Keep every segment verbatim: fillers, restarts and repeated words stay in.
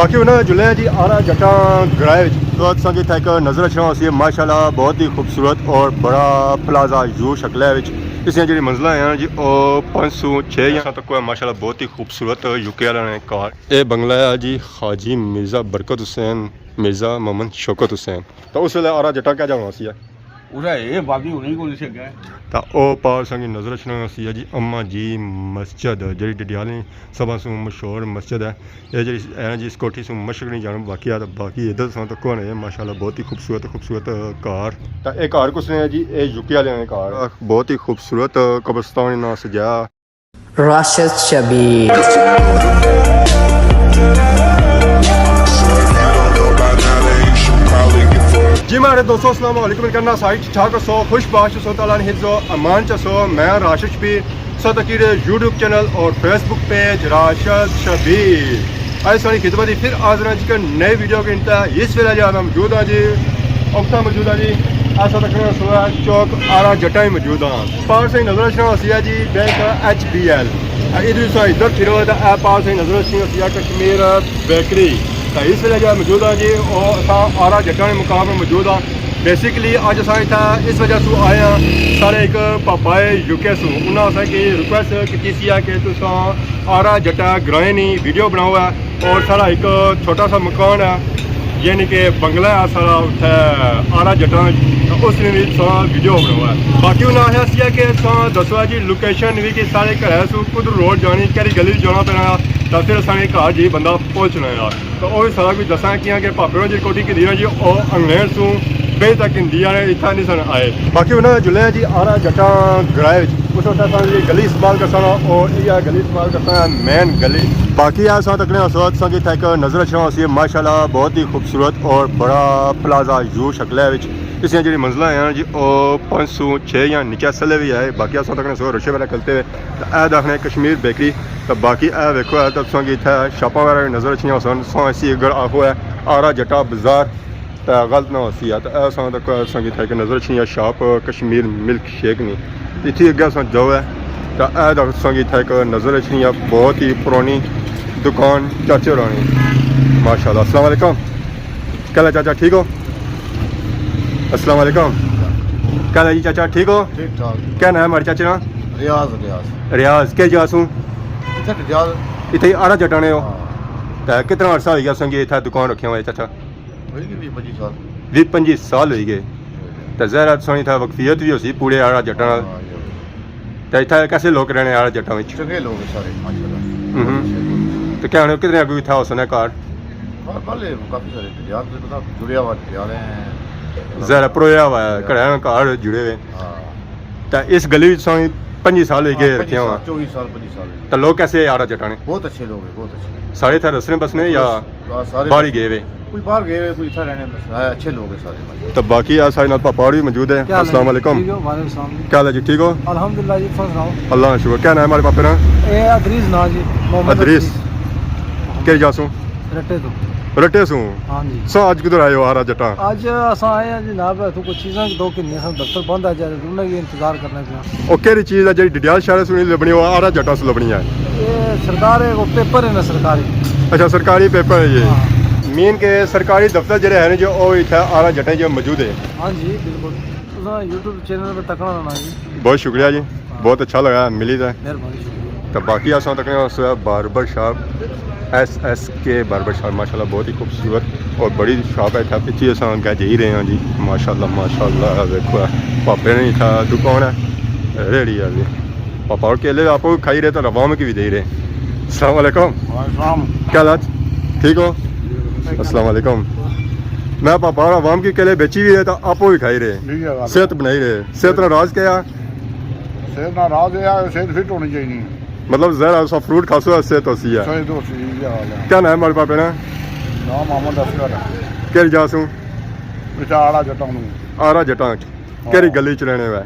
باقی انہاں جلے جی آرا جٹاں گرائے وچ۔ تو تساں کی اتھا ایک نظر اچھنا ہوسی، ماشاءاللہ بہت ہی خوبصورت اور بڑا پلازہ یو شکل ہے وچ۔ اس دیاں جڑی منزلاں ہیں جی، او پانچ سو چھ یا تک ہے، ماشاءاللہ بہت ہی خوبصورت یو کے والے نے کار۔ اے بنگلہ ہے جی خواجی مرزا برکت حسین، مرزا محمد شوکت حسین۔ تو اس ویلے آرا جٹاں کیا جانا سی ہے؟ ادھر اے بازی ہونی کون سی اگے؟ تا او پار سنگی نظر اچھنا سی ہے جی، اما جی مسجد، جڑی ڈڈیالیں سبھا سوں مشہور مسجد ہے۔ اے جڑی ہے جی، اس کوٹھی سوں مشرق نہیں جانا، باقی آ، باقی ادھر ساں تک کون ہے، ماشاءاللہ بہت ہی خوبصورت، خوبصورت کار۔ تا اے کار کس نے ہے جی؟ اے یو کے والے نے کار۔ بہت ہی خوبصورت قبرستان انہاں سجایا۔ راشد شبیر۔ جی مہاڑے دوستو، السلام علیکم، کرنا ساری ٹھیک ٹھاک ہسو، خوش باش ہسو، تعالیٰ نے حفظ و امان چ ہسو۔ میں راشد شبیر، ساتھ اکی رہے یوٹیوب چینل اور فیس بک پیج راشد شبیر۔ اج ساری خدمت ہی پھر حاضر ہاں جی، نئے ویڈیو کے انتہا۔ اس ویلے جا میں موجود ہاں جی، اوکھا موجود ہاں جی، ایسا تک سوا چوک آرا جٹاں ہی موجود ہاں۔ پار سے نظر اچھنا ہوسی ہے جی، بینک ایچ بی ایل۔ ادھر سا ادھر پھرو تو اے پار سے نظر اچھنی ہوسی ہے کشمیر بیکری۔ تو اس ویلے جو موجود ہاں جی، او اساں آرا جٹاں نے مقام میں موجود ہاں۔ بیسیکلی اج اساں اتھا اس وجہ سوں آئے ہاں، سارے ایک پاپا ہے یو کے سوں، انہاں اساں کی ریکویسٹ کیتی سی ہے کہ تساں آرا جٹا گرائیں نی ویڈیو بناؤ ہے، اور سارا ایک چھوٹا سا مکان ہے، یعنی کہ بنگلہ ہے سارا اتھے آرا جٹاں، اس نے بھی تساں ویڈیو بناؤ ہے۔ باقی انہاں آخیا سی ہے کہ تساں دسو ہے جی لوکیشن بھی کہ سارے گھر سوں کدھر روڈ جانی، کہڑی گلی جانا پینا، تو پھر اساں نے گھر جی بندہ پہنچنا ہے۔ تو او وی سارا کچھ دساں کیاں کہ پاپے ہوراں جی کوٹھی کیتی نا جی، او انگلینڈ سوں بے تک ہندی آنے اتھا نہیں سن آئے۔ باقی انہاں جلے جی آرا جٹاں گرائے وچ، اس وقت اساں جی گلی استعمال کرساں نا، اور یہ گلی استعمال کرساں مین گلی۔ باقی آ ساں تکنے اس وقت ساں کی اتھا ایک نظر اچھنا ہوسی، ماشاءاللہ بہت ہی خوبصورت اور بڑا پلازہ یو شکل ہے وچ۔ اس دیاں جڑی منزلاں ہیں جی، او پانچ سو چھ یا نیچے سلے بھی آئے۔ باقی آ ساں تکنے سو رشے والا کھلتے ہوئے۔ تے اے داخنے کشمیر بیکری۔ تے باقی اے ویکھو، اے تے تساں کی اتھے شاپاں وغیرہ وی نظر اچھنیاں ہوسن۔ تساں اسی اگر آخو اے آرا جٹا بازار، تے غلط نہ ہوسی۔ تے اے تساں تک تساں کی اتھے ایک نظر اچھنی ہے شاپ کشمیر ملک شیک نی۔ اتھی اگے تساں جاؤ اے، تے اے تساں کی اتھے ایک نظر اچھنی ہے بہت ہی پرانی دکان چاچے ہورانی۔ ماشاءاللہ۔ السلام علیکم۔ کیا حال ہے چاچا، ٹھیک ہو؟ السلام علیکم۔ کیا حال ہے جی چاچا، ٹھیک ہو؟ ٹھیک ٹھاک۔ کیا نام ہے ہمارے چاچے نا؟ ریاض، ریاض۔ ریاض، کیا جا سوں؟ اتھے ڈڈیال۔ اتھے ہی آرا جٹانے ہو؟ ہاں۔ تے کتنا عرصہ ہوئی گیا سنگی اتھے دکان رکھے ہوئے چاچا؟ ہوئی گئی ویہہ پنجی سال۔ ویہہ پنجی سال ہوئی گئے۔ تے ظاہر ہے تساں اتھے وقفیت بھی ہوسی پورے آرا جٹاں نال۔ ہاں، یہ۔ تے اتھے کیسے لوگ رہنے آرا جٹاں وچ؟ چنگے لوگ سارے، ماشاءاللہ۔ ہوں۔ تے کیا ہن کتنے اگوں اتھے ہوسن گھر؟ گھر پہلے کافی سارے ڈڈیال، تساں پتہ جڑیا ہوا ڈڈیال ہیں۔ ظاہر ہے پرویا ہوا ہے، گھر جڑے ہوئے۔ ہاں۔ تے اس گلی وچ تساں پنجی سال ہوئی گئے ہاں، پنجی رکھے ہوا؟ سال، چوبی سال، پنجی سال ہوئی گئے۔ تے لوگ کیسے آرا جٹاں نے؟ بہت اچھے لوگ ہیں، بہت اچھے۔ سارے اتھے رسنے بسنے یا ہاں، سارے باہر ہی گئے ہوئے؟ کوئی باہر گئے ہوئے، کوئی اتھا رہنے بس، ہاں، اچھے لوگ ہیں سارے بھائی۔ تو باقی آ سارے نال پاپا اور بھی موجود ہیں۔ کیا حال ہے؟ السلام علیکم۔ ٹھیک ہو؟ وعلیکم السلام جی۔ کیا حال ہے جی؟ ٹھیک ہو؟ الحمدللہ جی، تساں سناؤ؟ اللہ کا شکر۔ کیا نام ہے ہمارے پاپے نا؟ اے ادریس نا جی، محمد ادریس۔ ادریس۔ کہڑی جا سوں؟ رٹے تو۔ رٹے سوں؟ ہاں جی۔ سو اج کدھر آئے ہو آرا جٹاں؟ اج اساں آئے ہیں جناب، اتھوں کچھ چیزاں دو گھنیاں سن، دفتر بند ہے جی، انہاں کی انتظار کرنا پیا۔ او کہڑی چیز ہے جیہڑی ڈڈیال شہر سوں نہیں لبنی، او آرا جٹاں سوں لبنی ہے؟ اے سرکار ہے، او پیپر ہے نا سرکاری۔ اچھا، سرکاری پیپر ہے یہ۔ ہاں۔ مین کہ سرکاری دفتر جیہڑے ہیں جو او اتھے آرا جٹاں جو موجود ہے۔ ہاں جی، بالکل۔ تساں یوٹیوب چینل پہ تکنا ہونا جی۔ بہت شکریہ جی، ہاں۔ بہت اچھا لگا ملی تے۔ مہربانی، شکریہ۔ تو باقی اساں تکنے اس باربر شاپ، ایس ایس کے باربر شاپ، ماشاءاللہ بہت ہی خوبصورت اور بڑی شاپ ہے۔ اتھا پچھے اساں اگے جائی رہے ہیں جی، ماشاءاللہ، ماشاءاللہ، دیکھو پاپے نے اتھا دکان ہے، ریڑھی ہے جی۔ پاپا اور کیلے آپ کھائی رہے تو عوام کی بھی دے رہے۔ السلام علیکم۔ وعلیکم السلام۔ کیا حال ہے؟ ٹھیک ہو؟ السلام علیکم۔ میں پاپا اور عوام کی کیلے بیچی بھی رہے تو آپ بھی کھائی رہے۔ ٹھیک ہے، بات ہے۔ صحت بنائی رہے۔ صحت ناراض کیا؟ صحت ناراض ہے، صحت فٹ ہونی چاہیے۔ مطلب، ظاہر ہے، اساں فروٹ کھاسو، صحت ہوسی ہے۔ صحت ہوسی، یہ حال ہے۔ کیا نام ہے ہمارے پاپے نا؟ نام محمد اصغر ہے۔ کہڑی جا سوں؟ اتھا آڑا جٹاں نوں۔ آڑا جٹاں۔ ہاں۔ کہڑی گلی چ رہنے ہوئے؟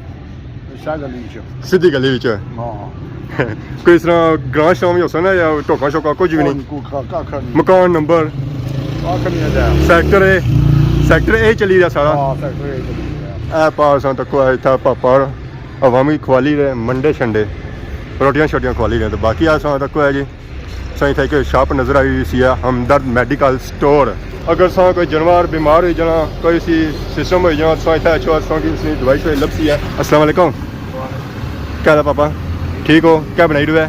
شاہ گلی وچ۔ سیدھی گلی وچ؟ ہاں۔ کوئی اس طرح گراں شام ہی ہوسا نا یا ٹوکاں شوکاں کچھ بھی نہیں؟ کوئی کا-، ککھ نہیں۔ مکان نمبر؟ ککھ نہیں ہے۔ سیکٹر اے؟ سیکٹر اے چلی رہا سارا؟ ہاں، سیکٹر اے چلی رہا۔ اے پار اساں تکو ہے، اتھا پاپا عوامی کھوالی رہے، منڈے شنڈے روٹیاں شوٹیاں کھوالی رہے، تو باقی اساں تکو ہے جی۔ تساں اتھے ایک شاپ نظر آئی ہوئی سی ہے، ہمدرد میڈیکل سٹور۔ اگر تساں کوئی جانور بیمار ہوئی جانا، کوئی سی سسٹم ہوئی جانا، تساں اتھے اچھو، تساں کی اس نی دوائی شوائی لبسی ہے۔ السلام علیکم۔ کیا حال ہے پاپا؟ ٹھیک ہو؟ کیا بنائی رہے؟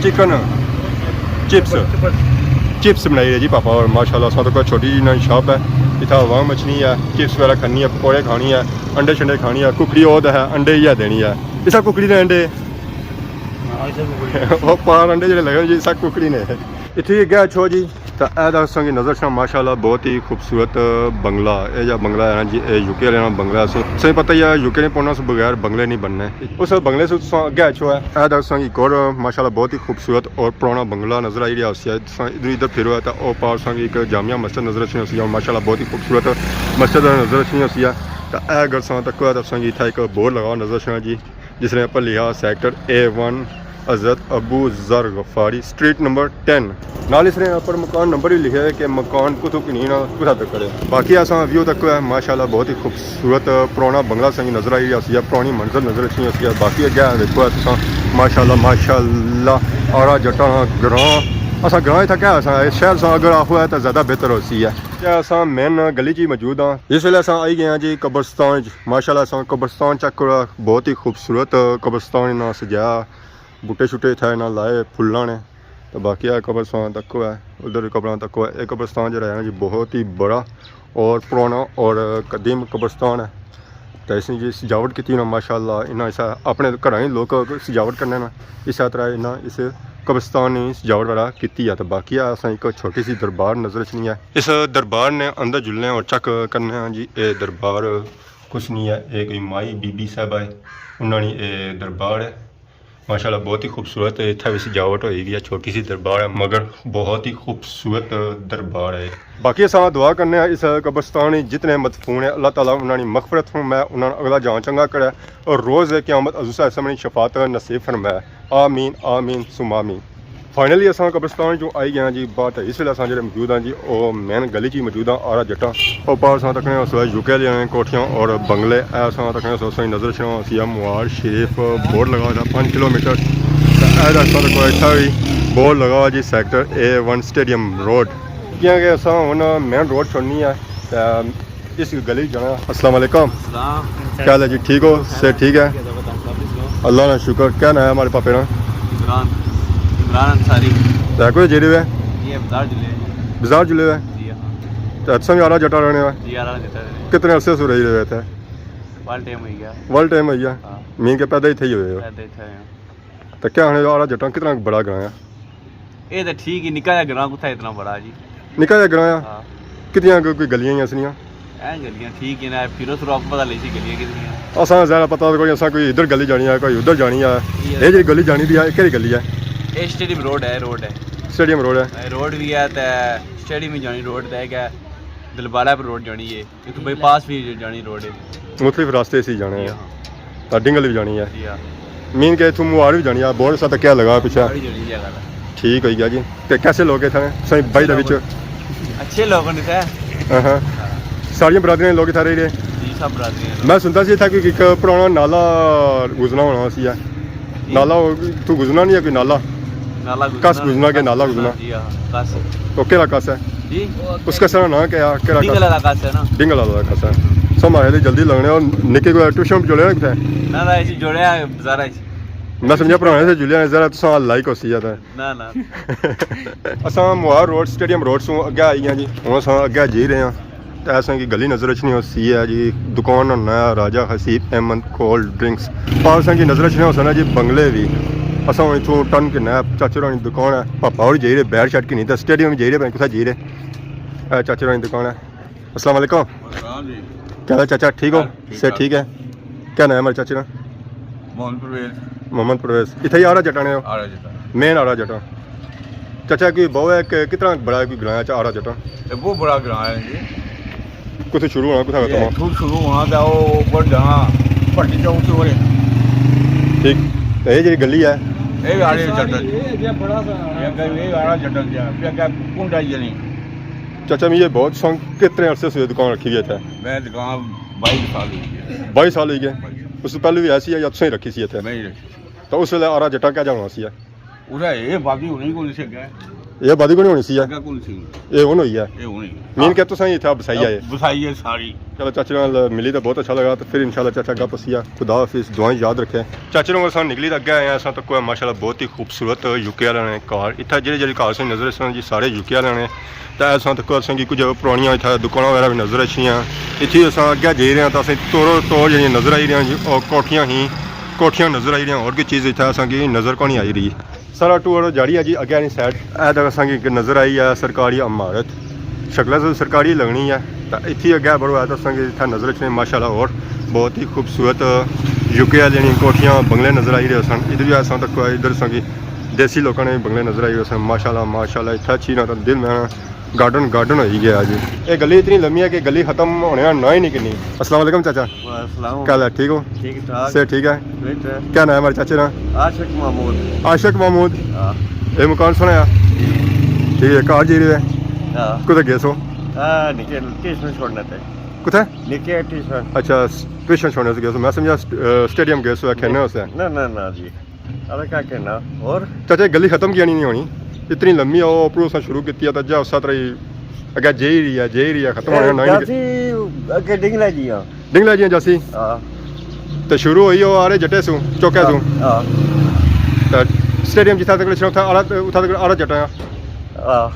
چکن چپس۔ چپس بنائی رہے جی پاپا، اور ماشاءاللہ اساں تو کوئی چھوٹی جی نہ شاپ ہے، اتھا عوام اچھنی ہے، چپس وغیرہ کھانی ہے، پکوڑے کھانی ہے، انڈے شنڈے کھانی ہے، ککڑی او تے ہے، انڈے ہی دینی ہے۔ اسا ککڑی نے انڈے وہ پار انڈے جڑے لگے جی، سا ککڑی نے۔ اتھی گیا چھو جی، تو اے دا سنگی نظر شاہ ماشاءاللہ بہت ہی خوبصورت بنگلہ۔ اے جا بنگلہ ہے نا جی، اے یو کے والے نا بنگلہ ہے۔ سو، سویں پتہ ہی ہے، یو کے نے پونا سو بغیر بنگلے نہیں بننے۔ اس بنگلے سے تساں اگے اچھو ہے، اے دا سنگی ایک اور ماشاءاللہ بہت ہی خوبصورت اور پرانا بنگلہ نظر آئی رہا سی۔ تساں ادھر ادھر پھرو ہے تو او پار سنگی ایک جامع مسجد نظر اچھنی سی، ماشاءاللہ بہت ہی خوبصورت مسجد نظر اچھنی سی۔ تو اے اگر ساں تک ہے تو سنگی اتھا ایک بورڈ لگا نظر اچھنا جی، جس نے اوپر لکھا سیکٹر اے ون، حضرت ابو ذر غفاری، سٹریٹ نمبر ٹین۔ نال اس نے اوپر مکان نمبر بھی لکھا ہے کہ مکان کتھوں کنی نا کتھا تک کرے۔ باقی اساں ویو تک ہے، ماشاءاللہ بہت ہی خوبصورت پرانا بنگلہ سنگی نظر آئی رہا سی، پرانی منزل نظر اچھی سی۔ باقی اگے دیکھو ہے تساں، ماشاءاللہ، ماشاءاللہ، آرا جٹاں گراں۔ اساں گراں اتھا کیا اساں، اے شہر ساں اگر آخو ہے تو زیادہ بہتر ہو سی ہے۔ کیا اساں مین گلی چ ہی موجود ہاں۔ اس ویلے اساں آئی گئے ہاں جی قبرستان چ۔ ماشاءاللہ اساں قبرستان چیک کرو، بہت ہی خوبصورت قبرستان انہاں سجایا، بوٹے شوٹے اتھا انہاں لائے پھلاں نے۔ تو باقی اے قبرستان تکو ہے، ادھر قبراں تکو ہے۔ اے قبرستان جڑا ہے نا جی بہت ہی بڑا اور پرانا اور قدیم قبرستان ہے۔ تو اس نے جی سجاوٹ کیتی نا ماشاءاللہ، انہاں اس اپنے گھراں ہی لوگ سجاوٹ کرنے نا، اس طرح انہاں اس قبرستان نے سجاوٹ وغیرہ کیتی ہے۔ تو باقی اساں ایک چھوٹی سی دربار نظر اچھنی ہے۔ اس دربار نے اندر جلنے اور چیک کرنے ہاں جی، اے دربار کچھ نہیں ہے، اے کوئی مائی بی بی صاحبہ ہے، انہاں نی اے دربار ہے۔ ماشاءاللہ بہت ہی خوبصورت ہے، اتھا بھی سجاوٹ ہوئی ہوئی ہے، چھوٹی سی دربار ہے مگر بہت ہی خوبصورت دربار ہے۔ باقی اساں دعا کرنے ہیں اس قبرستان وچ جتنے مدفون ہیں، اللہ تعالیٰ انہاں نی مغفرت فرمائے، انہاں ناں اگلا جہان چنگا کرے اور روز قیامت حضور صلی اللہ علیہ وسلم نی شفاعت نصیب فرمائے۔ آمین، آمین، ثم آمین۔ فائنلی اساں قبرستان چوں آئی گئے ہاں جی باہر، تے اس ویلے اساں جڑے موجود ہاں جی، او مین گلی چ ہی موجود ہاں، آرا جٹاں۔ او پار اساں تکنے اس ویلے یو کے لیاں کوٹھیاں اور بنگلے، اے اساں تکنے اس ویلے نظر اچھنا سی موہاڑ شریف بورڈ لگا ہویا پنج کلومیٹر۔ تے اے دا اساں تکو اتھا وی بورڈ لگا ہویا جی، سیکٹر اے ون سٹیڈیم روڈ۔ کیاں کہ اساں ہن مین روڈ چھوڑنی ہے، تے اس گلی جانا۔ السلام علیکم۔ السلام۔ کیا حال ہے جی؟ ٹھیک ہو؟ صحت ٹھیک ہے؟ زبردست، آپ سناؤ۔ اللہ نا شکر۔ کیا نام ہے ہمارے پاپے نا؟ عمران، عمران انصاری۔ تے کوئی جیڑے ہوئے؟ یہ بازار جلے ہوئے۔ بازار جلے ہوئے؟ جی ہاں۔ تے اچھا بھی آرا جٹا رہنے ہوئے؟ جی، آرا جٹا رہنے۔ کتنے عرصے سے رہی رہے تھے؟ ول ٹائم ہوئی گیا۔ ول ٹائم ہوئی گیا؟ ہاں۔ مین کے پیدا ہی تھے ہی ہوئے ہو؟ پیدا ہی تھے ہاں۔ تے کیا ہن آرا جٹاں کتنا بڑا گراں ہے؟ اے تے ٹھیک ہی، نکا جا گراں کتھا اتنا بڑا جی۔ نکا جا گراں ہے؟ ہاں۔ کتنیاں کوئی، کوئی گلیاں ہی اسنیاں؟ اے گلیاں ٹھیک ہی نا، پھرو تھوڑا پتہ لگسی گلیاں کتنیاں۔ اساں زیادہ پتہ کوئی، اساں کوئی ادھر گلی جانی ہے، کوئی ادھر جانی ہے۔ یہ اے جڑی گلی جانی بھی ہے، کیڑی گلی ہے؟ اے سٹیڈیم روڈ ہے، روڈ ہے۔ سٹیڈیم روڈ ہے۔ اے روڈ بھی ہے تے سٹیڈیم ہی جانی روڈ تے ہے کہ دلبالہ پر روڈ جانی ہے۔ اتھوں بائی پاس بھی جانی روڈ ہے۔ مختلف راستے سے جانے ہیں۔ جی ہاں۔ اور ڈنگل بھی جانی ہے۔ جی ہاں۔ مین کہ اتھوں موہاڑ بھی جانی ہے، بہت سا تکیا لگا پیچھے۔ موہاڑ ہی جانی جگہ نا۔ ٹھیک ہوئی گیا جی۔ تے کیسے لوگ اتھے نے؟ سائیں بھائی دے وچ۔ اچھے لوگ نے اتھے۔ ہاں ہاں۔ ساریاں برادریاں دے لوگ اتھے رہی رہے؟ جی، سب برادریاں دے لوگ۔ میں سنتا سی اتھے کوئی ایک پرانا نالا گزرنا ہونا سی ہے۔ نالا ہو، تو گزرنا نہیں ہے کوئی نالا؟ نالا گزرنا۔ کس گزرنا کہ نالا گزرنا؟ جی ہاں، کس۔ تو کیڑا کس ہے؟ جی؟ اس کس نا نام کیا ہے؟ کیڑا کس؟ ڈنگل والا کس ہے نا۔ ڈنگل والا کس ہے۔ سو ماہے دے جلدی لگنے اور نکے کوئی ٹیوشن جوڑے نا کتھے؟ نہ، نہ، اسی جوڑے ہیں بازار وچ۔ میں سمجھا پرانے سے جلیا نے، ذرا تساں لائک ہو سی ہے تے۔ نہ، نہ۔ اساں موہاڑ روڈ، سٹیڈیم روڈ سوں اگے آئی گئے جی۔ ہن اساں اگے جی رہے ہیں۔ تے اساں کی گلی نظر اچھنی ہو سی ہے جی، دکان نا ناں ہے راجہ حسیب احمد کولڈ ڈرنکس۔ پار اساں کی نظر اچھنے ہو سنا جی بنگلے بھی۔ اساں ہن اتھوں ٹرن کرنا ہے، چاچے ہورانی دکان ہے، پاپا ہور جائی رہے، بیٹ شیٹ کی نہیں تے سٹیڈیم جائی رہے، پتہ نہیں کتھا جائی رہے۔ اے چاچے ہورانی دکان ہے۔ السلام علیکم۔ السلام جی۔ کیا حال ہے چاچا، ٹھیک ہو؟ ہاں، ٹھیک صحت ٹھاک۔ ٹھیک ہے؟ کیا نام ہے چاچے نا؟ محمد پرویز۔ محمد پرویز۔ اتھے ہی آرا جٹانے ہو؟ آرا جٹا۔ مین آرا جٹا۔ چاچا، کوئی بہو ہے کہ کتنا بڑا ہے کوئی گراں چ آرا جٹا؟ یہ بہت بڑا گراں ہے جی۔ کتھوں شروع ہونا، کتھا ختم یہ ہونا؟ اتھوں شروع ہونا تے او اوپر جانا، بھٹی چوک سے اورے۔ ٹھیک۔ تے یہ جڑی گلی ہے؟ یہ آرا جٹا۔ یہ اگے، یہ آرا جٹا جا، پھر اگے کنڈا جنی۔ چاچا، میں یہ بہت سنگ کتنے عرصے سے دکان رکھی ہوئی ہے اتھے؟ میں دکان بائی سال ہوئی ہے۔ بائی سال ہوئی گئے؟ بائی۔ اس سے پہلے بھی ایسی ہے یا تساں ہی رکھی سی اتھے؟ میں ہی رکھی سی۔ تو اس ویلے آرا جٹا کیا جانا سی ہے؟ اتھا اے آبادی ہونی کون سی اگے؟ اے آبادی کون ہونی سی؟ اگے کون سی؟ اے ہن ہوئی ہے۔ اے ہن ہوئی۔ مین کہ تساں اتھا بسائی آئے۔ بسائی ہے ساری۔ چلو، چاچے نال ملی تے بہت اچھا لگا، تے پھر انشاءاللہ چاچا گپ اسی آ۔ خدا حافظ، دعائیں یاد رکھے۔ چاچے نال اساں نکلی تے اگے آئے آں، اساں تکو ماشاءاللہ بہت ہی خوبصورت یو کے والے نے گھر۔ اتھا جیڑھے جیڑھے گھر اساں نظر اساں جی سارے یو کے والے نے۔ تے اساں تکو اساں کی کچھ پرانیاں اتھا دکاناں وغیرہ بھی نظر اچھیاں۔ اتھی اساں اگے جائی رہے ہیں تے اساں توڑو توڑ جیڑھیاں نظر آئی رہیاں جی، او کوٹھیاں ہی، کوٹھیاں نظر آئی رہیاں، اور کوئی چیز اتھا اساں کی نظر کونی آئی رہی۔ سارا ٹور جاری ہے جی، اگے آلی سائیڈ اے تک اساں کی نظر آئی ہے سرکاری عمارت، شکل سے سرکاری لگنی ہے۔ تے اتھی اگے بڑو ہے تے اساں کی اتھا نظر اچھنے ماشاءاللہ اور بہت ہی خوبصورت یو کے والیاں نی کوٹھیاں، بنگلے نظر آئی رہے سن۔ ادھر بھی اساں تک ادھر اساں کی دیسی لوکاں نے بنگلے نظر آئی رہے سن۔ ماشاءاللہ، ماشاءاللہ، اتھا اچھی نہ تے دل میں گارڈن گارڈن ہوئی گیا جی۔ اے گلی اتنی لمبی ہے کہ گلی ختم ہونے نا ناں ہی نہیں کنی۔ السلام علیکم چاچا۔ وعلیکم السلام۔ کیا حال ہے؟ ٹھیک ہو؟ ٹھیک ٹھاک۔ صحت ٹھیک ہے؟ ٹھیک ٹھاک۔ کیا نام ہے ہمارے چاچے نا؟ عاشق محمود۔ عاشق محمود۔ ہاں۔ اے مکان سنایا؟ ٹھیک ہے، کار جی رہے؟ ہاں۔ کدھر گئے سو؟ ہاں، نکے ٹیوشن چھوڑنے تے۔ کتھے؟ نکے ٹیوشن۔ اچھا، ٹیوشن چھوڑنے سے گئے سو۔ میں سمجھا سٹ-، اے، سٹیڈیم گئے سو، کھیلنے واسطے۔ نہ، نہ، نہ جی۔ ارے کیا کہنا؟ اور؟ چاچا، گلی ختم کیا نہیں ہونی؟ اتنی لمبی ہے، وہ اوپروں اساں شروع کیتی ہے، تے جا اس طرح ہی اگے جائی رہی ہے، جائی رہی ہے، ختم ہونا نہیں۔ جاسی اگے ڈنگلے جیاں۔ ڈنگلے جیاں جاسی؟ ہاں۔ تے شروع ہوئی او آرے جٹے سوں، چوکے سوں۔ ہاں۔ تے سٹیڈیم جتھا تک لچھنا، اتھا آرا، اتھا تک آرا جٹا۔ ہاں۔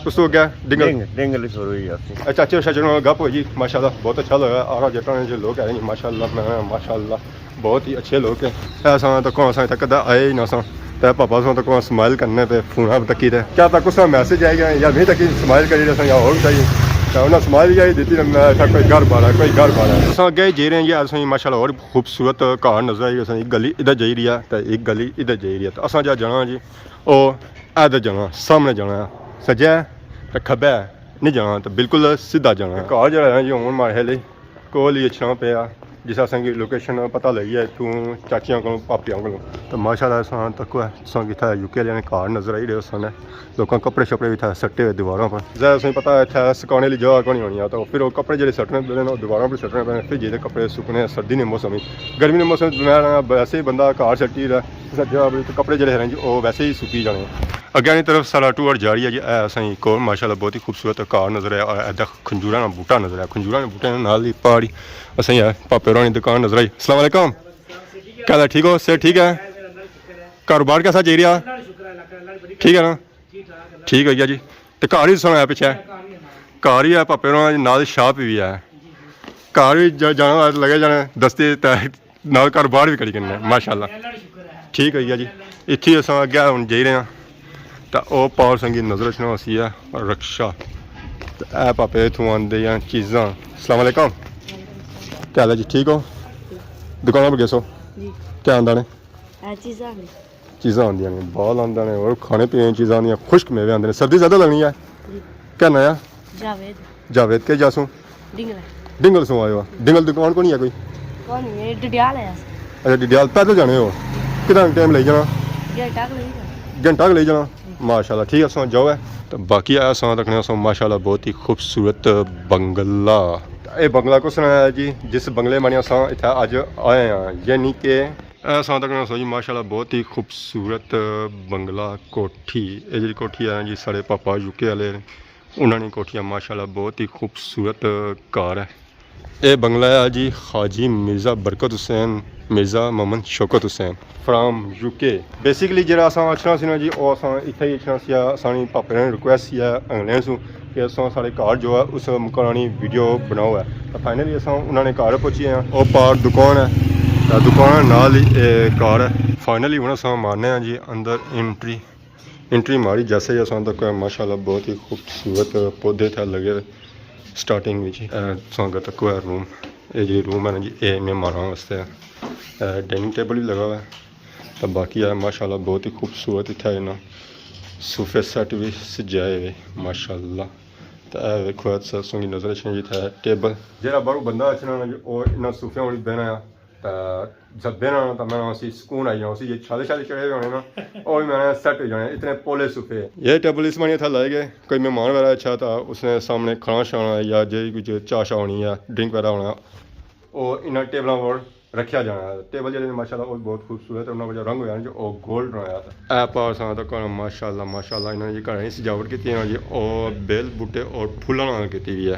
اس تو اگے ڈنگل۔ ڈنگ-، ڈنگل شروع ہوئی جاسی۔ اچھا، اچھا، اچھا، جناب، گپ ہوئی جی، ماشاءاللہ، بہت اچھا لگا۔ آرا جٹا نے جو لوگ ہیں جی، ماشاءاللہ، میں، ماشاءاللہ۔ بہت ہی اچھے لوگ ہیں۔ اے اساں تکو اساں اتھا کدے آئے ہی نہ ساں۔ تے پاپا اساں تکو سمائل کرنے پے فون تکی تے۔ کیا پتہ کس طرح میسج آئی گیا یا میں تکی سمائل کری رہے ساں یا اور چاہیے۔ تے انہاں سمائل ہی آئی دیتی تے میں اتھا کوئی گھر بار ہے، کوئی گھر بار ہے۔ اساں اگے جائی رہے ہیں جی، اساں ماشاءاللہ اور خوبصورت گھر نظر آئی، اساں ایک گلی ادھر جائی رہی ہے تے ایک گلی ادھر جائی رہی ہے۔ تے اساں جا جانا جی، او ادھر جانا، سامنے جانا، سجے تے کھبے نہیں جانا، تے بالکل سیدھا جانا۔ گھر جڑا ہے جی ہن ماڑے کول ہی اچھنا پیا، جس اساں کی لوکیشن پتہ لگی ہے اتھوں چاچیاں کولوں، پاپیاں کولوں۔ تے ماشاءاللہ اساں تکو ہے، اساں کی اتھا یو کے آلیاں نے گھر نظر آئی رہے سن۔ لوکاں کپڑے شپڑے بھی اتھا سٹے ہوئے دیواراں پر۔ ظاہر اساں کی پتہ ہے اتھا سکانے والی جگہ کونی ہونی ہے، تو پھر وہ کپڑے جڑے سٹنے پینے، وہ دیواراں پر سٹنے پینے، پھر جیتے کپڑے سکنے سردی نے موسم ہی۔ گرمی نے موسم میں ویسے ہی بندہ گھر سٹی رہے، اس جگہ پر کپڑے جڑے ہیں جی، وہ ویسے ہی سکی جانے۔ اگے نی طرف سارا ٹور جاری ہے جی، اے اساں کی کول ماشاءاللہ بہت ہی خوبصورت گھر نظر آیا، اے کھنجوراں نا بوٹا نظر آیا، کھنجوراں نے بوٹے نے نال ہی پہاڑی۔ اساں کی پاپے ہوراں نی دکان نظر آئی۔ السلام علیکم، کیا حال ہے؟ ٹھیک ہو؟ صحت ٹھیک ہے؟ کاروبار کیسا چل رہا؟ ٹھیک ہے نا؟ ٹھیک ہو گیا جی۔ تے گھر ہی سنایا پچھے، گھر ہی ہے، پاپے ہوراں نال شاپ بھی ہے، گھر بھی جا-، جانا ہوئے تے لگے جانے دستے تے نال کاروبار بھی کری کرنے، ماشاءاللہ۔ ٹھیک ہوئی گیا جی۔ اتھی اساں اگے ہن جائی رہے ہاں۔ تے او پار سنگی نظر اچھنا ہوسی ہے رکشہ۔ تے اے پاپے اتھوں آندے ہیں چیزاں۔ السلام علیکم۔ کیا حال ہے جی؟ ٹھیک ہو؟ دکاناں پر گئے سو؟ جی۔ کیا آندا نے؟ اے چیزاں نے۔ چیزاں آندیاں نے، بال آندا نے، اور کھانے پینے چیزاں آندیاں، خشک میوے آندے نے۔ سردی زیادہ لگنی ہے۔ جی۔ کیا ناں ہے؟ جاوید۔ جاوید، کے جاسوں؟ ڈنگل۔ ڈنگل سوں آئے ہو؟ ڈنگل دکان کونی ہے کوئی؟ کونی ہے، ڈڈیال ہے۔ اچھا، ڈڈیال پیدل جانے ہو؟ کتنا ٹائم لگی جانا؟ گھنٹہ کو لگی جانا۔ گھنٹہ کو لگی جانا؟ ماشاءاللہ، ٹھیک ہے، سو جاؤ ہے۔ تو باقی آیا سو تکنے سو ماشاءاللہ بہت ہی خوبصورت بنگلہ۔ اے بنگلہ کس نے ہے جی؟ جس بنگلے مانی اساں اتھا اج آئے ہاں، یعنی کہ اے اساں تکنے سو جی ماشاءاللہ بہت ہی خوبصورت بنگلہ کوٹھی۔ اے جی کوٹھی ہے جی سارے پاپا یو کے والے، انہاں نے کوٹھیاں ماشاءاللہ بہت ہی خوبصورت گھر ہے۔ اے بنگلہ ہے جی حاجی مرزا برکت حسین، مرزا محمد شوکت حسین فرام یو کے۔ بیسیکلی جڑا اساں اچھنا سی نا جی، او اساں اتھے ہی اچھنا سی، اساں نی پاپے نے ریکویسٹ سی ہے انگلینڈ سوں کہ اساں سارے گھر جو ہے اس مکان نی ویڈیو بناؤ ہے۔ تے فائنلی اساں انہاں نے گھر پہنچی ہیں۔ او پار دکان ہے، تے دکان نال ہی اے گھر ہے۔ فائنلی ہن اساں مارنے ہیں جی اندر انٹری۔ انٹری ماری جیسے ہی اساں تک ماشاءاللہ بہت ہی خوبصورت پودے تھے لگے ہوئے سٹارٹنگ وچ۔ اے سانگے تک ہے روم، اے جی روم ہے نا جی، اے مہماناں واسطے ہے۔ اے ڈائننگ ٹیبل بھی لگا ہوا ہے۔ تے باقی ہے ماشاءاللہ بہت ہی خوبصورت اتھا ہے نا، صوفے سیٹ بھی سجائے ہوئے ماشاءاللہ۔ تے اے ویکھو، اے سسوں کی نظر اچھنا جی اتھا ٹیبل۔ جیڑا باہروں بندہ اچھنا نا جی، او انہاں صوفیاں وچ بہنا ہے۔ تے جب بہنا نا، تے میں نا اسی سکون آئی جانا، اسی جے چھالے شالے چڑھے ہوئے ہونے نا، او بھی میں نا سیٹ ہوئی جانے، اتنے پولے صوفے۔ یہ ٹیبل اس مانی اتھا لائے گئے، کوئی مہمان وغیرہ اچھا تے اس نے سامنے کھانا شانا یا جے کچھ چاہ شاہ ہونی ہے، ڈرنک وغیرہ ہونا، او انہاں ٹیبلاں پر رکھیا جانا ہے۔ ٹیبل جیہڑے نے ماشاءاللہ او بہت خوبصورت ہے، انہاں کو جو رنگ ہویا نا جی او گولڈن ہویا تھا۔ اے پار ساں تک ماشاءاللہ ماشاءاللہ انہاں نے جی گھراں نی سجاوٹ کیتی ہے نا جی، او بیل بوٹے اور پھلاں نال کیتی ہوئی ہے۔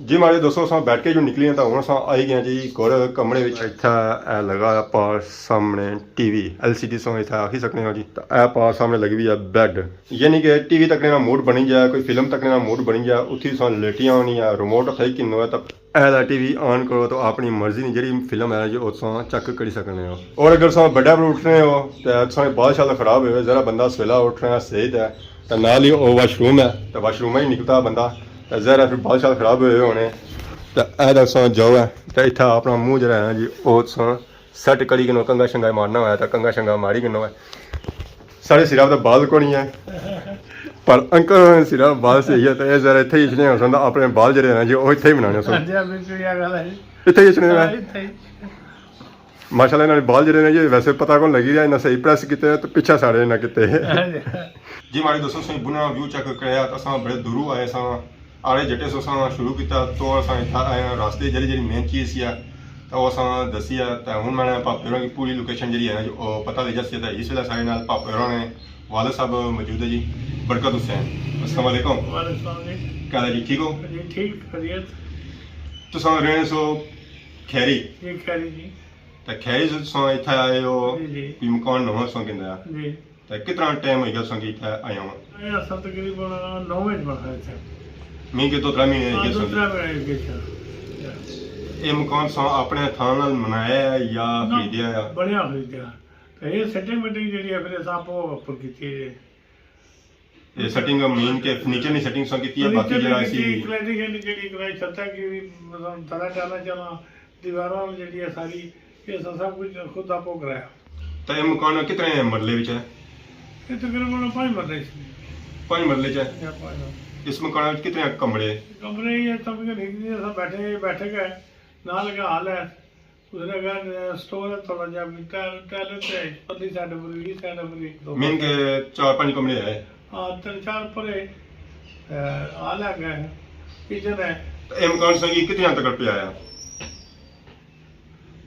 جی ماڑے دوستو، اساں بیٹھ کے جو نکلی ہیں تاں ہن اساں آئی گئے ہیں جی ایک اور کمرے وچ۔ اتھا اے لگا ہے پار سامنے ٹی وی، ایل سی ڈی ساں اتھا آکھی سکنے ہاں جی۔ تاں اے پار سامنے لگی ہوئی ہے بیڈ، یعنی کہ ٹی وی تکنے نا موڈ بنی جائے، کوئی فلم تکنے نا موڈ بنی جائے، اتھی ساں لیٹیاں ہونی ہے، ریموٹ اتھا ہی کنو ہے تاں اے لا ٹی وی آن کرو تو اپنی مرضی نی جیہڑی فلم ہے جی او تساں چیک کری سکنے ہو۔ اور اگر تساں بڈے پر اٹھنے ہو تے تساں بال شال خراب ہوئے، ذرا بندہ سویلا اٹھنا ہے صحیح تے، تے نال ہی او واش روم ہے تے واش روم ہی نکلتا بندہ، تے ذرا پھر بال شال خراب ہوئے ہونے تے اے تساں جاؤ ہے تے اتھا اپنا منہ جیہڑا ہے جی او تساں سیٹ کری کنو، کنگا شنگا مارنا ہویا تے کنگا شنگا ماری کنو ہے۔ ساڑے سرا تے بال کونی ہے، پر انکل ہوراں نے سرا بال صحیح ہے، تے اے ذرا اتھے ہی اچھنے ہوسن تاں اپنے بال جیہڑے ہیں نا جی، او اتھے ہی بنانے سن۔ ہاں جی، ہاں، بالکل یہ گل ہے جی۔ اتھے ہی اچھنے ہاں، میں۔ اتھے ہی۔ ماشاءاللہ، انہاں نے بال جیہڑے نے جی، ویسے پتہ کون لگی رہیا، انہاں صحیح پریس کیتے تے پچھے ساڑے انہاں کیتے۔ ہاں جی۔ جی ماڑے دوستو، تساں بنا ویو چیک کریا، تے اساں بڑے دوروں آئے ساں۔ آڑے جٹے سو اساں شروع کیتا تو اساں اتھا آئے آں، راستے جیہڑی جیہڑی مین چیز سی آ، تے او اساں دسی آ۔ تے ہن میں نے پاپے ہوراں کی پوری لوکیشن جیہڑی ہے نا جی، او پتہ لگی جاسی۔ تے اس ویلے ساڑے نال پاپے ہوراں نے، والد صاحب موجود ہے جی، برکت حسین۔ السلام علیکم۔ وعلیکم السلام جی۔ کیا حال ہے جی، ٹھیک ہو؟ جی ٹھیک، خیریت۔ تساں رہنے سو کھیری؟ جی کھیری جی۔ تے کھیری سے تساں اتھا آئے ہو، جی جی۔ کوئی مکان نواں تساں گھندا؟ جی۔ تے کتنا ٹائم ہوئی گیا تساں کی اتھا آیا ہوا؟ اے اساں تقریباً نو وچ بنا اتھا۔ مین کے دو ترے مہینے ہوئی ہاں، گئے دو سن۔ ترے مہینے ہوئی گئے سن۔ اے مکان تساں اپنے ہتھاں نال بنایا ہے یا نہ، خریدیا ہے؟ بنیا خریدیا۔ تے اے سیٹنگ میٹنگ جیہڑی ہے، پھر اساں آپوں اوپر کیتی ہے۔ اے سیٹنگ مین کے فرنیچر نی سیٹنگ تساں کیتی ہے، باقی فرنیچر جیہڑا نی اسی کیتی، کلیڈنگ شیڈنگ جیہڑی کرائی، چھتاں کی وی، مطلب، تلا ٹائلاں چالاں، دیواراں جیہڑی ہے ساری، اے اساں سب کچھ خود آپوں کرایا۔ تے اے مکان کتنے مرلے وچ ہے؟ اے تقریباً پنج مرلے چ۔ پنج مرلے چ ہے؟ یا پنج مرلے۔ اس مکان وچ کتنے کمرے؟ کمرے یہ تقریباً ایک دن اساں بیٹھے، بیٹھے گئے، نال اگے ہال ہے، اس نے اگے سٹور ہے تھوڑا جہا، ٹائل-، ٹائلٹ ہے، پرلی سائیڈ پر وی، اس سائیڈ پر وی، دو مین کے چار پنج کمرے ہے۔ ہاں، تین چار پرے، اے، ہال ہے گئے، کچن ہے۔ تے اے مکان تساں کی کتنے تک پیا آیا؟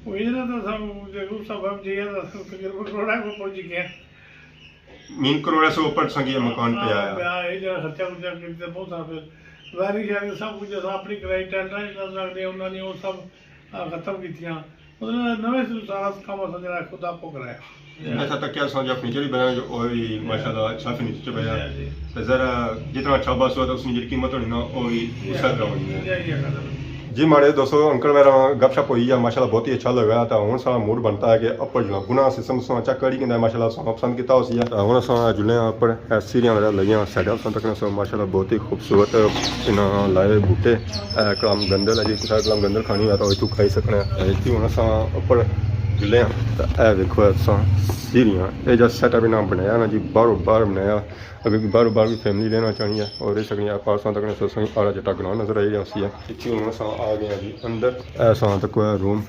وہ ادھر تو سب، جے روپ سب ہم جی ہے، تو تقریباً کروڑا کو پہنچ گیا۔ مین کروڑا سے اوپر تساں کی اے مکان پیا آیا۔ پیا، اے جڑا خرچہ خرچہ کیتے بہت سارا، پھر وائرنگ شائرنگ سب کچھ اساں اپنی کرائی، ٹینڈر لگ گئے، انہاں نے وہ سب، آ، ختم کیتیاں۔ مطلب نویں سروں سارا کم اساں جڑا خود آپوں کرایا۔ اچھا، تاں کیا سمجھا فرنیچر ہی بنایا جو او بھی ماشاءاللہ اچھا فرنیچر بنایا۔ جی، جی۔ تے ذرا جتنا اچھا بس ہوا تاں اس کی جڑی قیمت ہونی نا، او بھی اس طرح ہونی ہے۔ جی، جی، جی۔ جی ماڑے دوستو، انکل میرا گپ شپ ہوئی ہے، ماشاءاللہ بہت ہی اچھا لگا۔ تاں ہن سارا موڈ بنتا ہے کہ اپر جلنا، بنا سسٹم سو چیک کری کیندا ہے، ماشاءاللہ سو پسند کیتا ہوسی ہے۔ تاں ہن اساں جلنے آں اپر، اے سیڑھیاں وغیرہ لگیاں، سائیڈ اساں تک سو ماشاءاللہ بہت ہی خوبصورت انہاں لائے بوٹے، اے کلام گندل ہے جی، کسا کلام گندل کھانی ہوئے تاں اتھوں کھائی سکنا ہے۔ اتھی ہن اساں اپر جلے ہاں، تاں اے ویکھو اساں سیڑھیاں، اے جا سیٹ اپ انہاں بنایا نا جی، باہروں باہر بنایا۔ اگر کوئی باہروں باہر کوئی فیملی رہنا چاہنی ہے اور رہ سکنی ہے، پارساں تک نے سو سنگی آڑا جٹا گراں نظر آئی رہا سی ہے۔ اتھی ہن اساں آ گئے ہاں جی اندر، اے اساں تک ہے روم،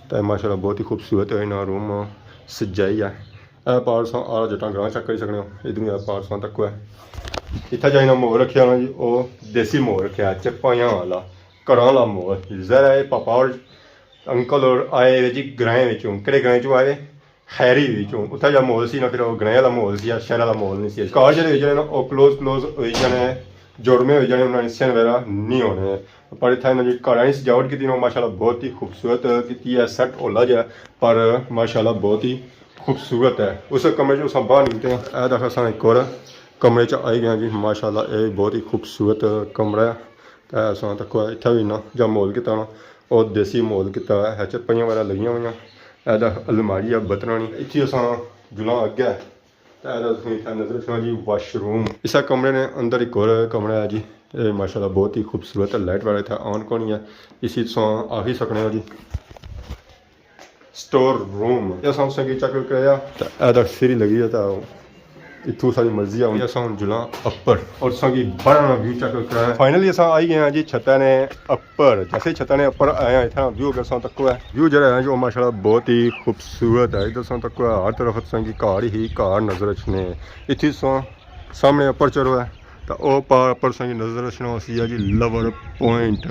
تے ماشاءاللہ بہت ہی خوبصورت ہے انہاں روم سجائی ہے۔ اے پار تساں آ جٹاں گراں چیک کری سکنے ہو، ادھروں اے پار تساں تکو ہے۔ اتھا جا انہاں ماحول رکھیا ہونا جی، او دیسی ماحول رکھیا، چپائیاں والا، گھراں والا ماحول۔ ظاہر ہے پاپا اور انکل اور آئے ہوئے جی گرائیں وچوں، کہڑے گرائیں چوں آئے؟ خیری وچوں۔ اتھا جا ماحول سی نا، پھر او گرائیں والا ماحول سی، شہر والا ماحول نہیں سی۔ گھر جڑے ہوئی جانے نا، او کلوز کلوز ہوئی جانے، جوڑمے ہوئی جانے، انہاں نے سین وغیرہ نہیں ہونے۔ پر اتھا انہاں جی گھراں نی سجاوٹ کیتی نا، ماشاءاللہ بہت ہی خوبصورت کیتی ہے، سیٹ ہولا جا، پر ماشاءاللہ بہت ہی خوبصورت ہے۔ اس کمرے چوں اساں باہر نکلتے ہیں۔ اے دیکھو اساں ایک اور کمرے چ آئی گئے ہیں جی، ماشاءاللہ اے بہت ہی خوبصورت کمرہ ہے۔ تے اساں تکو اتھا وی نا جا ماحول کیتا نا، او دیسی ماحول کیتا ہے، چرپائیاں وغیرہ لگیاں ہوئیاں۔ اے دا الماری ہے بترانی۔ اتھی اساں جلاں اگے تے اے دا تساں اتھا نظر رکھنا جی واش روم۔ اسے کمرے نے اندر ایک اور کمرہ ہے جی، اے ماشاءاللہ بہت ہی خوبصورت ہے، لائٹ وغیرہ اتھا آن کونی ہے، اسی تساں آکھی سکنے ہو جی۔ سٹور روم۔ اے اساں تساں کی چیک کرایا۔ تے اے دا سیڑھی لگی ہے تے اتھوں ساری مرضی ہے۔ ہن اساں ہن جلاں اپر اور تساں کی باہر نا ویو چیک کرایا۔ فائنلی اساں آئی گئے ہیں جی چھتاں نے اپر۔ جیسے چھتاں نے اپر آئے ہیں، اتھاں ویو اگر تساں تکو ہے۔ ویو جڑا ہے جو ماشاءاللہ بہت ہی خوبصورت ہے۔ ادھر تساں تکو ہے ہر طرف تساں کی گھر ہی گھر نظر اچھنے۔ اتھی تساں سامنے اپر چڑھو ہے۔ تے او پار پر تساں کی نظر اچھنا ہوسی ہے جی لور پوائنٹ،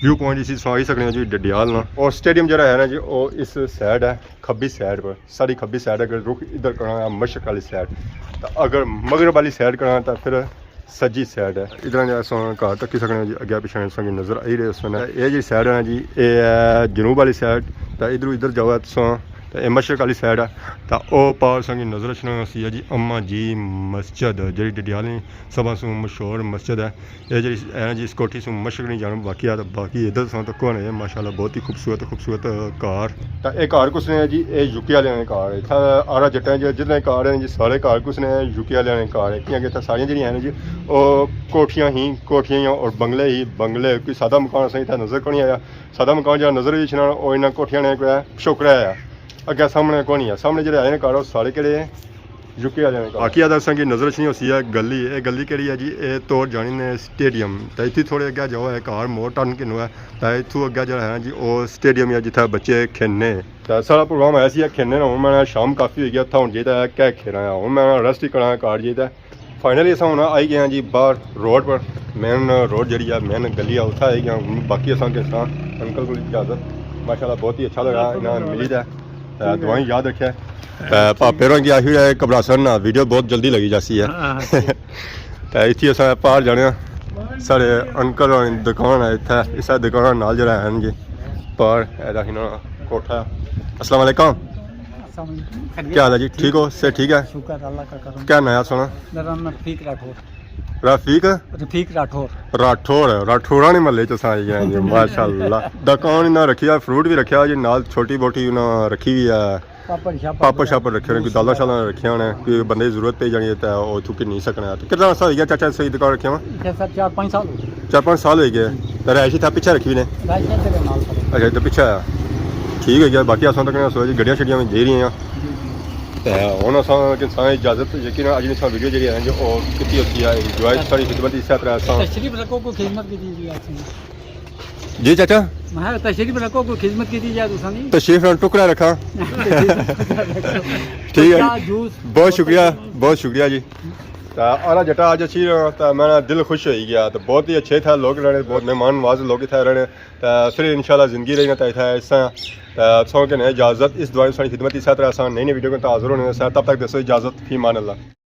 ویو پوائنٹ اسی تساں آئی سکنے ہو جی ڈڈیال نا۔ اور سٹیڈیم جڑا ہے نا جی، او اس سائیڈ ہے، کھبی سائیڈ پر، ساڑی کھبی سائیڈ۔ اگر رخ ادھر کرنا ہے مشرق والی سائیڈ، تے اگر مغرب والی سائیڈ کرنا ہے تے پھر سجی سائیڈ ہے۔ ادھر نے اساں گھر تکی سکنے ہو جی، اگے پچھے تساں کی نظر آئی رہے سن۔ اے جی سائیڈ ہے نا جی، اے ہے جنوب والی سائیڈ، تے ادھروں ادھر جاؤ تساں، تے اے مشرق والی سائیڈ ہے۔ تے او پار تساں کی نظر اچھنا ہوسی ہے جی اماں جی مسجد، جڑی ڈڈیال نی سبھاں سوں مشہور مسجد ہے۔ اے جڑی ہے نا جی، اس کوٹھی سوں مشرق نی جانب واقع ہے، تے باقی ادھر تساں تکو نا، اے ماشاءاللہ بہت ہی خوبصورت، خوبصورت گھر۔ تے اے گھر کس نے ہے جی؟ اے یو کے آلیاں نے گھر ہے۔ اتھا آرا جٹاں جی جتنے گھر ہیں جی، سارے گھر کس نے ہے؟ یو کے آلیاں نے گھر ہے۔ کیونکہ اتھا ساریاں جڑیاں ہیں نا جی، او کوٹھیاں ہی کوٹھیاں ہی اور بنگلے ہی بنگلے۔ کوئی سادہ مکان اساں اتھا نظر کونی آیا۔ سادہ مکان جڑا نظر وی اچھنا، او انہاں کوٹھیاں نے کوئی پچھوکڑا ہے۔ اگے سامنے کونی ہے۔ سامنے جڑے آئے نے گھر، او سارے کیڑے ہیں؟ یو کے آلیاں نے گھر۔ باقی آدھا تساں کی نظر اچھنی ہوسی ہے گلی۔ اے گلی کیڑی ہے جی؟ اے توڑ جانی نے سٹیڈیم۔ تے اتھی تھوڑے اگے جاؤ، اے گھر موڑ ٹرن کنو ہے۔ تے اتھوں اگے جڑا ہے نا جی، او سٹیڈیم ہے جتھے بچے کھیلنے۔ تے سارا پروگرام ہے سی کھیلنے نا۔ ہن میں شام کافی ہوئی گیا، اتھا ہن جیتا ہے کہہ کھیلاں۔ ہن میں ریسٹ ہی کراں گھر جیتا۔ فائنلی اساں ہن آئی گئے ہیں جی باہر روڈ پر، مین روڈ جڑی ہے، مین گلی ہے، اتھا آئی گئے ہیں۔ ہن باقی اساں کے ساں انکل کو اجازت۔ ماشاءاللہ بہت ہی اچھا لگا، انہاں ملی تے، تے دعائیں یاد رکھے۔ تے پاپے ہوراں کی آخر ہے گھبراسن نا، ویڈیو بہت جلدی لگی جاسی ہے۔ ہاں، ہاں۔ تے اتھی اساں پار جانے آں۔ ساڑے انکل ہوراں نی دکان ہے اتھے، اسے دکان نال جڑا ہے جی پار، اے دیکھنا کوٹھا۔ السلام علیکم۔ السلام علیکم۔ خیریت؟ کیا حال ہے جی؟ ٹھیک ہو؟ صحت ٹھیک ہے؟ شکر اللہ کا کرم۔ کیا ناں ہے سونا؟ میرا ناں رفیق راٹھور۔ رفیق؟ رفیق راٹھور۔ راٹھور، راٹھوراں نے محلے چ اساں آئی گئے ہیں جی، ماشاءاللہ۔ دکان انہاں رکھی ہے، فروٹ بھی رکھیا جی، نال چھوٹی بوٹی انہاں رکھی ہوئی ہے۔ پاپڑ شاپڑ پاپڑ شاپڑ رکھے ہونے، کوئی دالاں شالاں رکھیاں ہونے، کوئی بندے کی ضرورت پئی جانی ہے تے او اتھوں گھنی سکنا ہے۔ تے کتنا عرصہ ہوئی گیا چاچا اس دکان رکھے ہوئے؟ اتھے سر چار پانچ سال ہو گئے۔ چار پانچ سال ہوئی گئے۔ تے رہائش اتھے پچھے رکھی نے؟ رہائش اتھے دے نال سر۔ اچھا، تے پچھے آیا۔ ٹھیک ہے، باقی اساں تک سوچ گڈیاں شڈیاں وچ جائی رہی ہیں۔ جی، جی۔ تے ہن اساں کہ ساں اجازت، یقین اج نی ساں ویڈیو جڑی ہے جو او کیتی ہوتی ہے، انجوائے ساری خدمت اس طرح ساں۔ تشریف رکھو، کوئی خدمت کی چیز بھی آتی ہے۔ جی چاچا۔ میں تشریف رکھو، کوئی خدمت کی جائے تساں دی۔ تشریف نال ٹکڑا رکھاں۔ ٹھیک ہے۔ چاہ، جوس، بہت شکریہ، بہت شکریہ جی۔ تے آلا جٹا اج اچھی رہا تے میرا دل خوش ہوئی گیا۔ تے بہت ہی اچھے تھے لوگ رہنے، بہت مہمان نواز لوگ اتھے رہنے۔ تے پھر انشاءاللہ زندگی رہی نا تے اتھے اس طرح۔ تے سو کے اجازت، اس دعا ساڑی خدمت اس طرح اساں نئی نئی ویڈیو کے حاضر ہونے سے۔ تب تک دیسو اجازت، فی امان اللہ۔